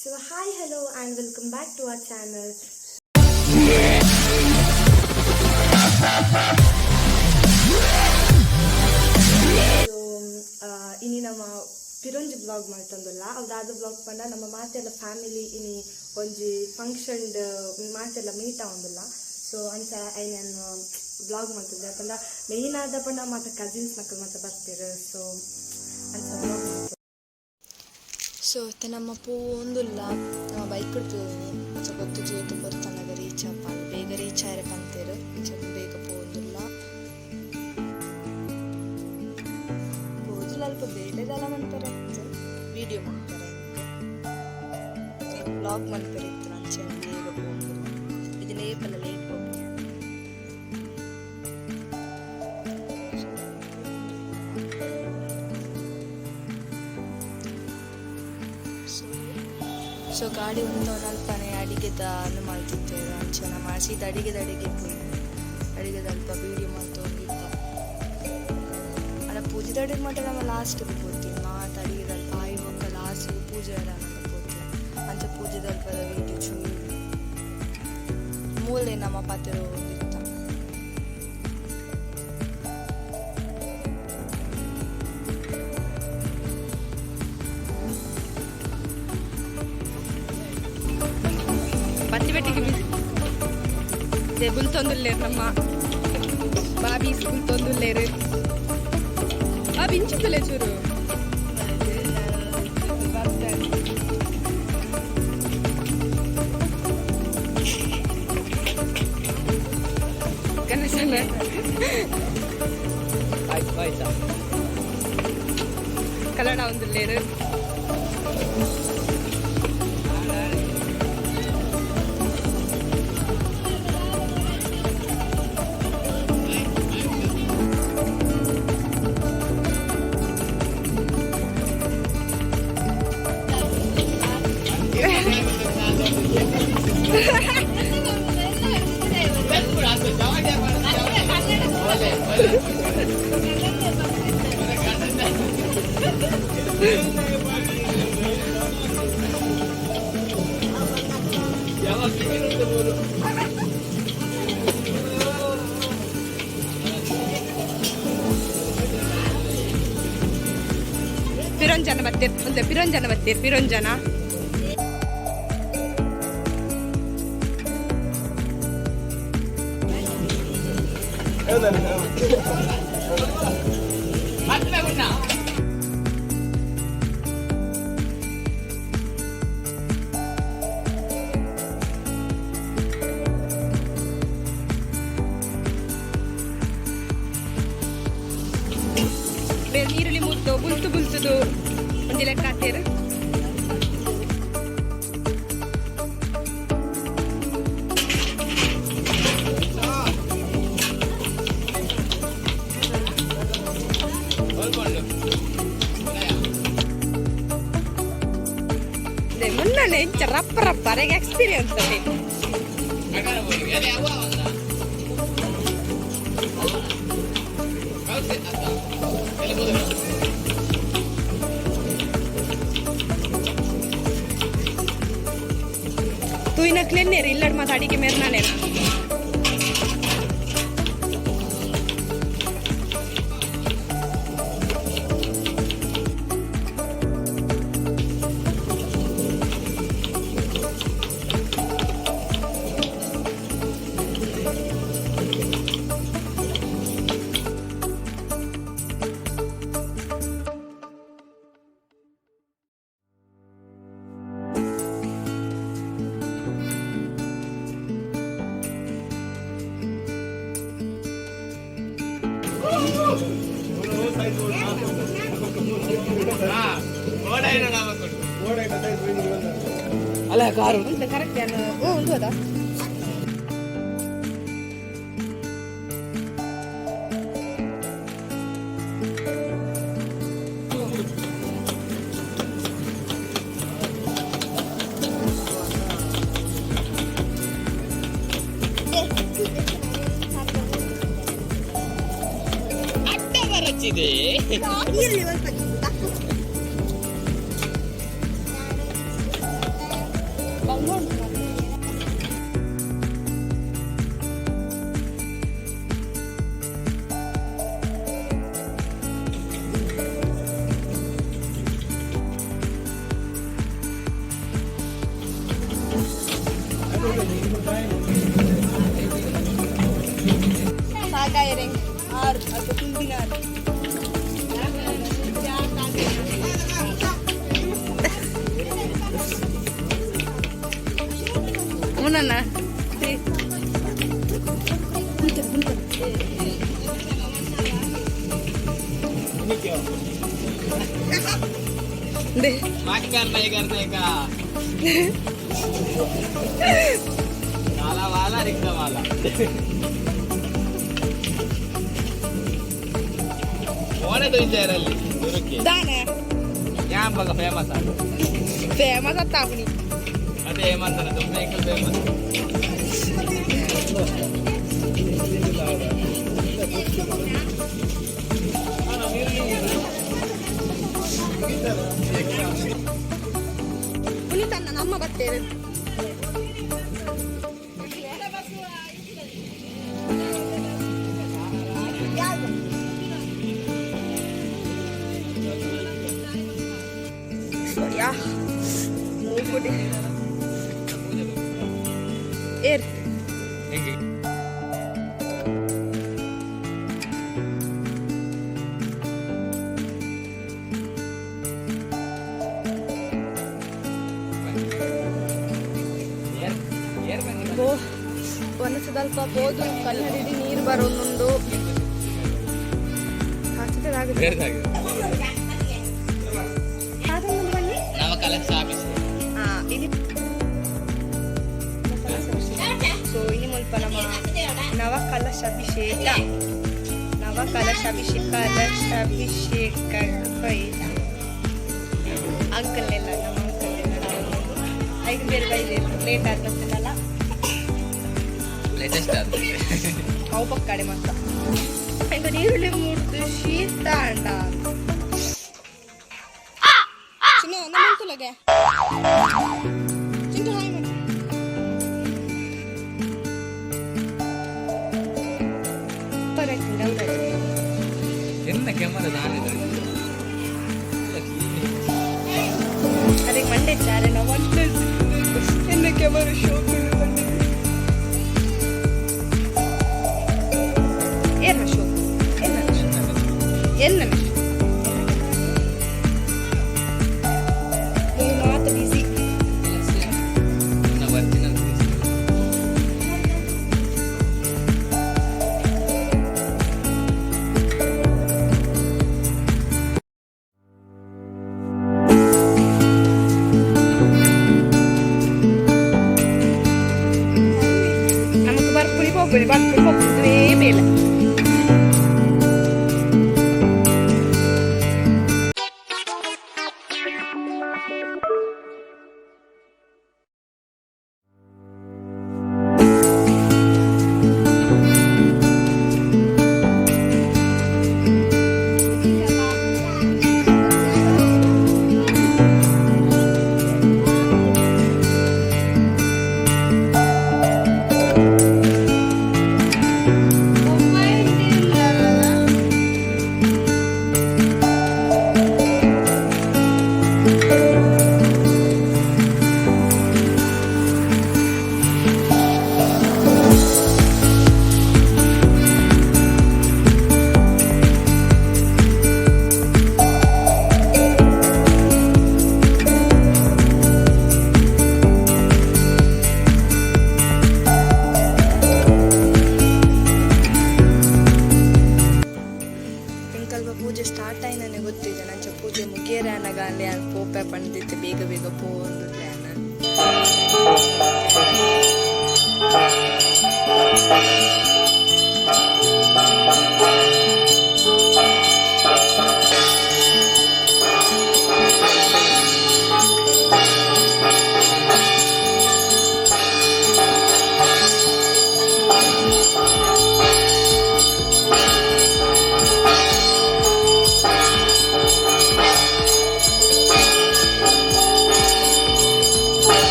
So hi, hello and welcome back to our channel. So ಇನಿ ನಮ್ಮ ಪಿರೊಂಜಿ blog ಮಲ್ತೊಂದುಲ್ಲ. ಅವು ದಾದ ಬ್ಲಾಗ್ ಪಂಡ, ನಮ್ಮ ಮಾತೆಲ್ಲ ಫ್ಯಾಮಿಲಿ ಇನಿ ಒಂಜಿ ಫಂಕ್ಷನ್ ಮಾತೆಲ್ಲ ಮೀಟ್ ಆವೊಂದುಲ್ಲ. ಸೊ ಅಂಚ ಐನ್ ಬ್ಲಾಗ್ ಮಲ್ತೊಂದೆ. ಪಂಡ ಮೇಯ್ನ್ ಆದ ಪಂಡ ಮಾತ ಕಸಿನ್ಸ್ ನಕುಲು ಮಾತ ಬರ್ತೆರ್. ಸೊ ಅಂಚ ಬ್ಲಾಗ್. ಸೊ ಇತ್ತೆ ನಮ್ಮ ಪೋವೊಂದುಲ್ಲ. ನಮ್ಮ ಬೈಕ್ ಪೋಯಿನಿ. ಸೊ ಗೊತ್ತುಜಿ ಏತ್ ಪೊರ್ತನಗ ರೀಚ್ ಆಪ. ಬೇಗ ರೀಚ್ ಆಯರೆ ಪಂತೆರ್. ಇಂಚ ಬೇಗ ಪೋವೊಂದುಲ್ಲ. ಪೋದುಲ ಅಲ್ಪ ಬೇಲೆದಲ ಮನ್ಪೆರೆ ಇತ್ತು, ವಿಡಿಯೋ ಮನ್ಪೆರೆ, ಬ್ಲಾಗ್ ಮನ್ಪೆರೆ ಇತ್ತು. ಅಂಚೆ ಬೇಗ ಪೋವೊಂದುಲ್ಲ. ಇದನ್ನ ಏಪಲ ಲೇಟ್ ಪೋಪುನೆ. ಸೊ ಸೊ ಗಾಡಿ ಉಂತವನ ಅಲ್ಪನೆ ಅಡಿಗೆದ ಅನ್ನು ಮಲ್ತಿತ್ತೇವೆ. ಅಂಚ ನಮ್ಮ ಸೀದಾ ಅಡಿಗೆದ ಅಡಿಗೆ ಪೋಯಿ. ಅಡಿಗೆದ ಅಲ್ಪ ವೀಡಿಯೋ ಮಲ್ತೊಂದಿತ್ತ. ಅಲ್ಲ, ಪೂಜೆದ ಅಡಿಗೆ ಮಾತ್ರ ನಮ್ಮ ಲಾಸ್ಟ್ಗೆ ಪೋತಿ. ಮಾತ ಅಡಿಗೆದ ಅಲ್ಪ ಆಯಿ ಬೊಕ್ಕ ಲಾಸ್ಟ್ಗೆ ಪೂಜೆ ಎಲ್ಲ ಪೋತಿ. ಅಂಚ ಪೂಜೆದ ಅಲ್ಪದ ವೀಡಿಯೋ ಚೂರು ಮೂಲೆ ನಮ್ಮ ಪಾತೆರ ಒಂದಿತ್ತ. ಬತ್ತಿ ಬೆಟ್ಟಿಗೆ ಬುಲ್ತೊಂದುಲ್ಲೇರು ನಮ್ಮ ಬಾಬೀಸ್. ಬುಲ್ತೊಂದುಲ್ಲೇರು. ಬಾಬಿ, ಇಂಚುತ್ತಲೇ ಚೂರು. ಗಣೇಶನ. ಆಯ್ತು, ಆಯ್ತಾ? ಕನ್ನಡ ಒಂದುಲ್ಲೇರು. ಪಿರೊಂಜನ ಬತ್ತೀರ್ ಒಂದೆ, ಪಿರೊಂಜನ ಬತ್ತೀರ್, ಪಿರೊಂಜನ. ಬೇರೆ ನೀರುಳ್ಳಿ ಮುತ್ತು ಬುಲ್ತು ಬುಲ್ತುದು ಒಂಜಿ ಲೆಕ್ಕ ಹಾಕ್ತೇರು. ಮುನ್ನನೆ ಇಂಚ ರಪ್ಪ ರಪ್ಪ ಅರೆಗೆ ಎಕ್ಸ್ಪೀರಿಯನ್ಸ್ ಅದೇ. ತೂಯಿನಕ್ಲೆನ್ನೇರು ಇಲ್ಲಡ್ ಮಾತ ಅಡಿಗೆ ಮೇರ್ನಾನೇನ. ಅಲ್ಲ, ಕಾರು. ಕರೆಕ್ಟ್. ಓ, ಒಂದು ಅದ. ಅಡ್ಡ ಬರಚ್ಚಿದೆ. ಇರ್ಲಿ, ಸ್ವಲ್ಪ. ಸಾಕಾಯರೆ ಆರು ಅಲ್ಪ ತುಂಬಿನಾರು. ಮುನ್ನಣ್ಣ. मत करने करने का काला वाला रिक्शा वाला ಓಣೆ ಇದ್ದಾರಲ್ಲಿ ದೂರಕ್ಕೆ. ದಾನೆ. ಯಾಂಬಗ ಫೇಮಸ್ ಅದು. ಫೇಮಸ್ ಅತ್ತಾಪುನಿ. ಅದೇ ಏಮಂತಾನೆ ದುಮ್ಮೆ ಫೇಮಸ್. ಪುನೀತಣ್ಣ ನಮ್ಮ ಬತ್ತೇರು. ಯಾ ಮೂಗುಡಿ ಏರ್. ಹೆಂಗೆ? ಬೋ ಒನಸದಲ್ಪ ಬೋದು ಕಲ್ಲಡಿಡಿ ನೀರು ಬರೋದುಂಡು ಆಗಿದೆ. ಬನ್ನಿ. ನವಕಲಶ ಆಫೀಸ್. ಇಲ್ಲಿ ಸೊ ಇನಿ ಮುಲ್ಪ ನಮ್ಮ ನವಕಲಶಾಭಿಷೇಕ, ನವಕಲಶಾಭಿಷೇಕ, ಕಲಶಾಭಿಷೇಕ. ಅಂಕಲ್ ಎಲ್ಲ, ನಮ್ಮ ಅಂಕಲ್ ಎಲ್ಲ ಐದು ಬೇರೆ ಬೈದೆ ಲೇಟ್ ಆಗ್ತದಲ್ಲ. ಲೇಟೆಸ್ಟ್ ಅದು. ಅವು ಪಕ್ಕಡೆ ಮತ್ತ ಇಂದ ನೀರುಳ್ಳಿ ಮುಡ್ದು ಶೀತ ಅಂಡ. ಚಿನ್ನ ನಮ್ಮ ತುಲಗೆ ಚಿಂಟು ಹಾಯ್ ಮಾಡಿ. ಎನ್ನ ಕೆಮ್ಮದ ದಾನಿದೆ. ಅದಕ್ಕೆ ಮಂಡೆ ಚಾರೆ ನಾವು ಎನ್ನ ಕೆಮರು ಶೋಕ್ ಏನ ಶೋಕ್ ಎನ್ನ ಎನ್ನ ಮಾತು ಬಿಸಿ. ಒರಿಜಿನಲ್. ನಮಕ್ ಬರ್ಪುನಿ ಪೋಪುನಿ ಬರ್ಪುನಿ ಪೋಪುನಿ ಮೇಲೆ. ಎಂಕಲ್ಪ ಪೂಜೆ ಸ್ಟಾರ್ಟ್ ಆಯಿ ನನಗೆ ಗೊತ್ತಿದೆ. ನಂಚ ಪೂಜೆ ಮುಗಿಯರೆ ಅನಗ ಅಲ್ಲಿ ನಾನು ಪೋಪೆ ಪಂಡಿತ್ತು ಬೇಗ ಬೇಗ ಪೋ ಒಂದು ಪ್ಲಾನ್.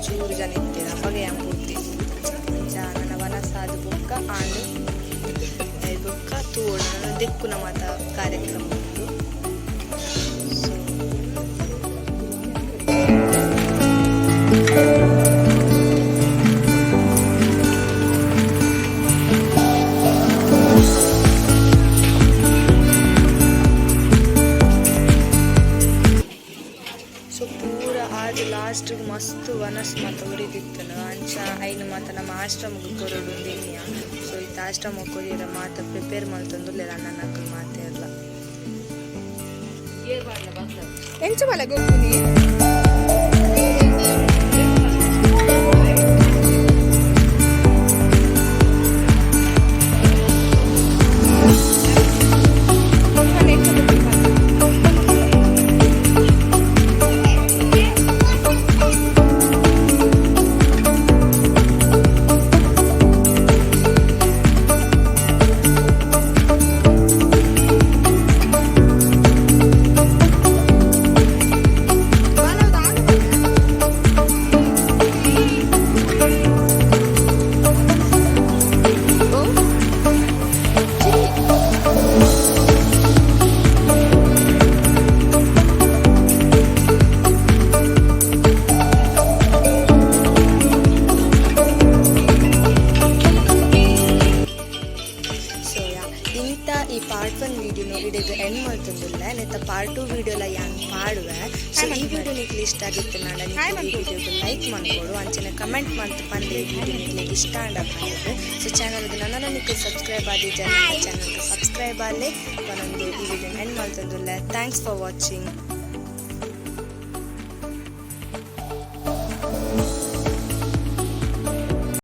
ಒಂಚೂರು ಜನ ಇತ್ತೀರ ಅಪಗ ಯಾನ್ ಪೂರ್ತಿ ಅಂಚ ನನ್ನ ವನಸಾದ ಬೊಕ್ಕ ಆಂಡ್ ಬೊಕ್ಕ ತೂವೊಡು ನನ್ನ ದೆಕ್ಕುನ ಮಾತ ಕಾರ್ಯಕ್ರಮ ಉಂಡು. ಸೊ ಪೂರ ಆದ್ ಲಾಸ್ಟ್ ಮಸ್ತ್ ವನಸ್ ಮಾತ ಒರಿದಿತ್ತನು. ಅಂಚ ಐನು ಮಾತ ನಮ್ಮ ಆಶ್ರಮಗ್ ಕೊರೊಡು ಎನ್ನಿಯ. ಸೊ ಇತ್ತೆ ಆಶ್ರಮ ಕೊರಿಯರ ಮಾತ ಪ್ರಿಪೇರ್ ಮಲ್ತೊಂದುಲ್ಲೆರ್ ಅಣ್ಣನಕುಲು ಮಾತೆರ್ಲ. ಎಂಚ ಮಲ್ಲ ಗೊಬ್ಬುನಿ? ಸೊ ಯಾ, ಇಂತ ಈ ಪಾರ್ಟ್ 1 ವೀಡಿಯೋನು ಇಡೆಗ್ ಎಂಡ್ ಮಲ್ತೊಂದುಲ್ಲೆ. ನೆತ್ತ ಪಾರ್ಟ್ 2 ವೀಡಿಯೋಲ ಯಾನ್ ಪಾಡುವೆ. ಸೊ ಈ ವಿಡಿಯೋ ನಿಕ್ಲೆ ಇಷ್ಟ ಆಗಿತ್ತು ನಾಡ ಈ ವಿಡಿಯೋಗೆ ಲೈಕ್ ಮನ್ಕೊಡು, ಅಂಚನೆ ಕಮೆಂಟ್ ಮಂತ್ ಪಂದ್ರೆ ಈ ವಿಡಿಯೋ ನಿಕ್ಲೆ ಇಷ್ಟ ಆಂಡ ಪಂದ್. ಸೊ ಚಾನಲ್ಗೆ ನನ್ನ ನಿಕ್ಲೆ ಸಬ್ಸ್ಕ್ರೈಬ್ ಆದಿ ಚಾನಲ್ಗೆ ಸಬ್ಸ್ಕ್ರೈಬ್ ಆಲೆ. ಒಂದೊಂದು ಈ ವಿಡಿಯೋ ಎಂಡ್ ಮಲ್ತೊಂದುಲ್ಲೆ. Thanks for watching.